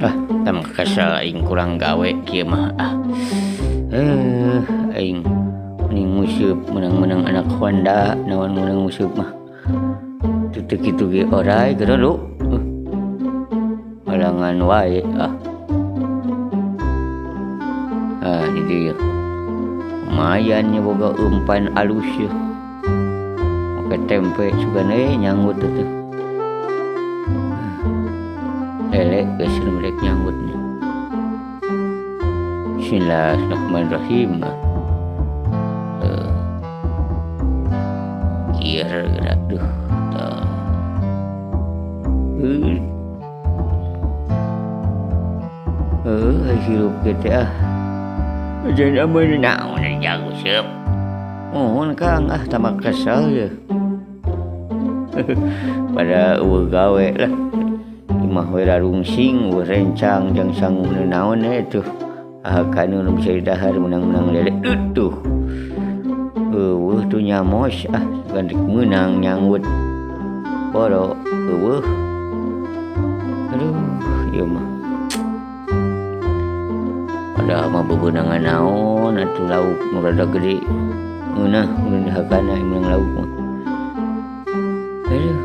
Ah, tam kesel aing kurang gawe kieu mah ah. Aing mending nguseup menang-menang anak Honda naon menang nguseup mah. Teu teu kitu ge orai geura lu. Halangan wae ah. Ah, di dieu. Lumayan nya boga umpan alus ye. Make tempe sugan nyanggut teh. Lele geus rek nyanggutnya. Bismillahirrahmanirrahim. Kieu geura duh tah. Hirup ge teh ah. Jangan aman naon jago seup. Mohon Kang ah tambah kesel ye. Pada eueuh gawe lah. Imah we rarungsing eueuh rencang jang sangu naon tuh. Ah kanu nu bisa didahar menang-menang lele tuh. Eueuh tuh nyamos ah sugan rek meunang nyanggut. Boro eueuh. Aduh ieu mah. Padahal mah bebeunangan naon atuh lauk nu rada gede. Ngeunah mun dihakana meunang lauk mah. Aduh.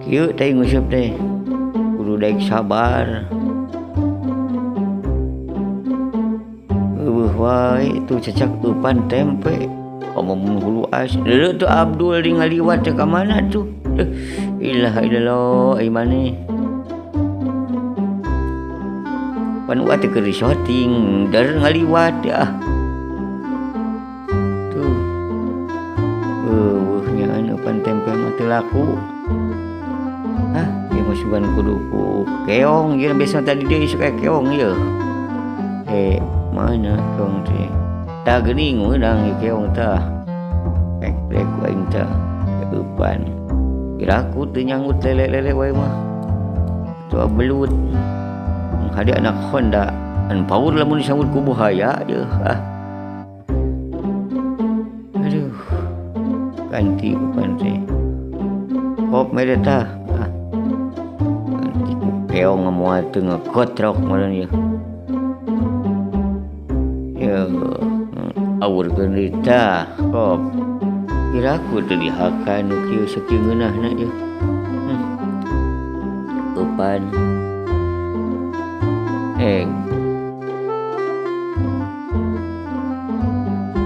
Kieu teh nguseup teh. Kudu daek sabar. Eueuh wae tuh cecak eupan tempe. Komo mun hulu as. Leuleut tuh Abdul di ngaliwat teh ka mana tuh? Ilaha illallah ai maneh. Pan uat teh keur disoting dar ngaliwat ah. Tuh. Eueuh nyaan eupan tempe mah teu laku. Hah, ieu mah sugan kudu ku keong ieu biasa tadi deui sok aya keong ieu. Mana keong teh? Tah geuning meunang ieu keong tah. Rek-rek ku aing tah eupan. Piraku teu nyanggut lele-lele wae mah. Tuh belut. Hade anak Honda an power lamun disanggut ku buhaya ieu ah. Aduh. Ganti eupan teh. Kop mere tah. Ah. Ganti ku keong moal teu ngakotrok meureun ieu. Ya, awurkeun deui tah kop. Piraku teu dihakan nu kieu sakieu ngeunahna ieu. Eupan.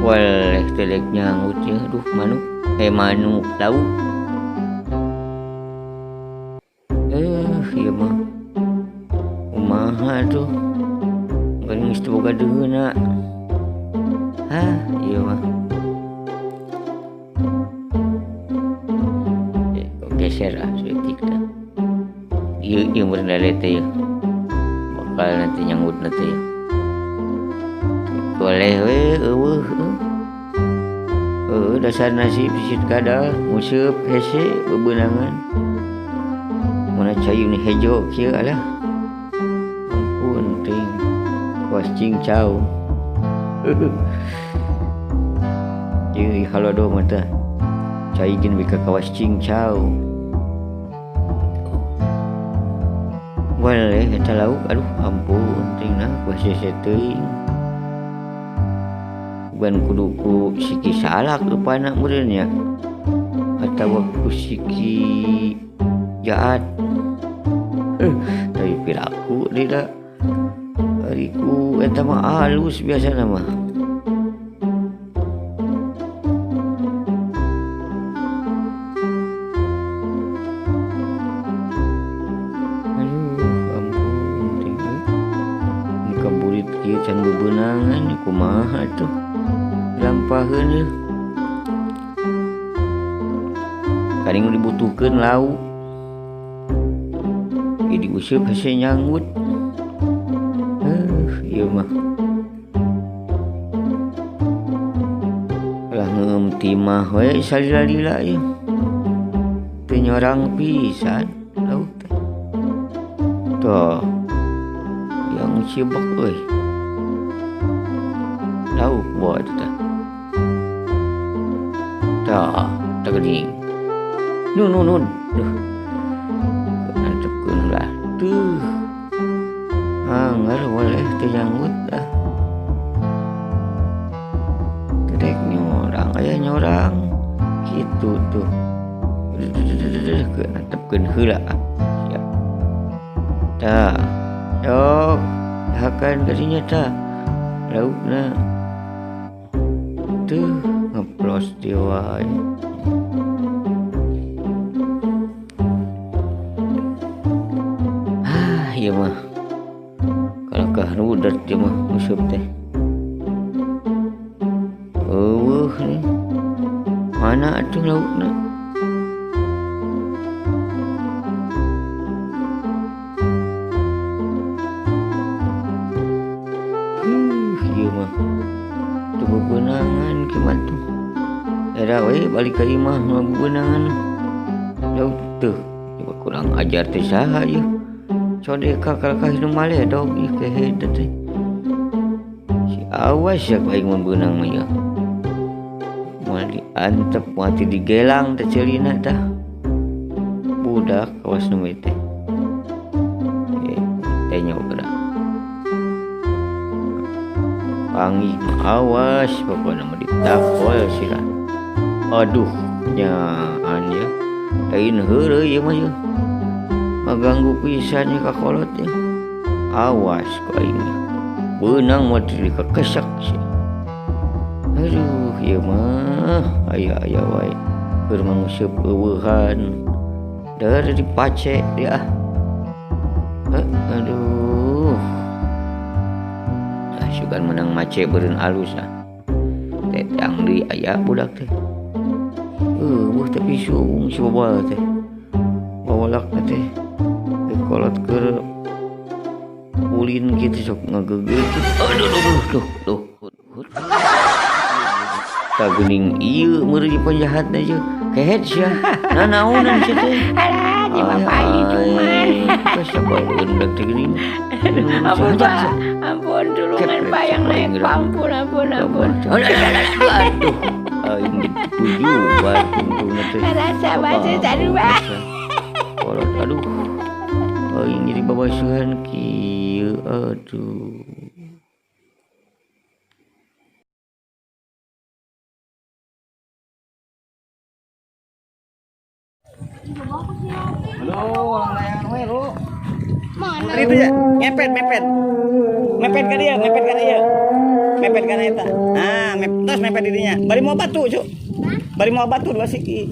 Waleh teu rek nyanggut ieu aduh manuk. Manuk lauk. Ieu mah. Kumaha tuh? Geus teu boga deungeunna. Hah, ieu mah. Kok geser ah saeutik tah. Ieu ieu meureun lele teh ieu. Bakal nanti nyanggutna teh ieu. Boleh we eueuh. Dasar nasib sisit kadal nguseup hese bebeunangan. Mana cai ni hejo kieu alah. Ampun ting. Was cingcau. Ieu halodo mah tah. Cai jeung bika kawas cingcau. Waleh eta lauk aduh ampun ting nah kuas hese teuing. Bukan kudu ku siki salak eupanna meureun nya. Atawa ku siki jaat. Tapi piraku deui da. Ari ku eta mah alus biasana mah. Aduh ampun ting euy. Muka burit kieu can bebeunangan kumaha tuh. Lampaheun ieu. Kadang dibutuhkeun lauk. Ieu diuseup hese nyanggut. Ieu mah. Lah ngeum timah we salila-lila ieu. Teu nyorang pisan lauk teh. Tah. Yang cibek euy. Lauk buat teh. Tah, tah geuning. Nun nun nun. Duh. Nantepkeun lah. Tuh. Anggar boleh teu nyanggut ah. Teu dek nyorang aya nyorang. Kitu tuh. Antepkeun heula ah. Siap. Tah. Sok, dahakan ka dinya tah. Laukna. Tuh, ngeplos dia wae. Ah, ieu mah. Kalakah rudet ieu mah nguseup teh. Eueuh nih. Mana atuh laukna? Ieu mah. Teu bebenangan kieu tuh. Era we balik ka imah nu bebenangan. Lauk teuh, coba kurang ajar teh saha ieu. Codeka kalakah nu maledog ieu kehed teh. Si awas ya aing mun beunang mah ieu. Moal diantep moal ti digelang teh ceulina tah. Budak kawas nu teh. Teh nya geura. Panggih awas pokona mah ditakol sila. Aduh nyaan ya. Lain heureuy ieu mah ieu. Ngaganggu pisan ieu ka kolot ya. Awas ku aing. Beunang mah dikakesak sia. Aduh ieu mah aya-aya wae. Keur manguseup eueuhan. Dari dipace dia ah. Aduh. Ah sugan menang mace beureun alus ah. Tetang deui aya budak teh. Eueuh tapi suung si bobal teh. Bawalak teh. Kolot keur ulin kitu sok ngageugeuh. Aduh duh duh duh. Tah geuning ieu meureun penjahatna ieu. Kehed sia. Nanaonan sia teh. Alah, di bapak ini cuman. Kasabareun teh geuning. Ampun Pak, ampun tulungan Pak yang naik Pak, ampun ampun ampun. Aduh, aing dituju tungtungna teh. Rasa basa sarua. Kolot aduh. Aing jadi babasuhan kieu aduh. Halo, orang layangan we lu. Mana? Itu ya, ngepet, mepet. Mepet ka dia, mepet ka dia. Mepet ka eta. Nah, terus mepet dirinya. Bari mau batu, Cuk. Bari mau batu dua siki.